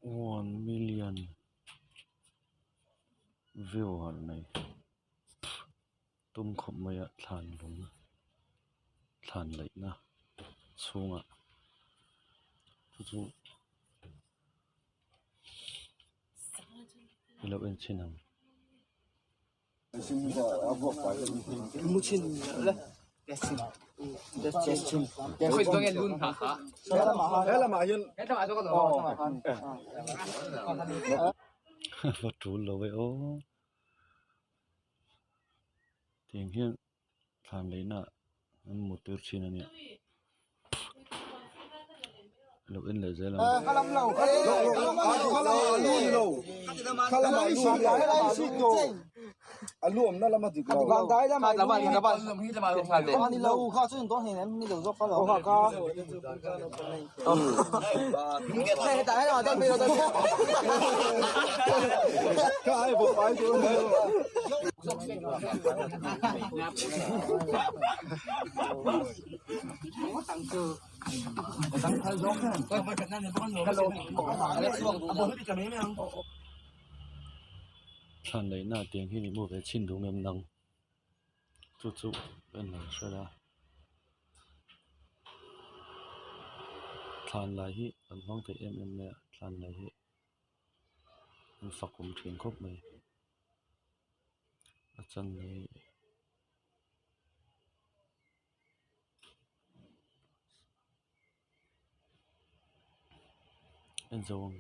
One million viewer nei tum khawp mai a thlan lung thlan laihna chhungah chu chu i lo en chhin ang. Va tul lo e aw tiang hian thlan leina an mut tir thin a nia lo en leh zel ang. Thlan laihna tiang hi ni maw ve chhin duh ngem nang chu chu en lo hre a thlan lai hi an hmang thei em em mai a thlan lai hi an fakawm thin khawp mai a chan hi. En zo ang.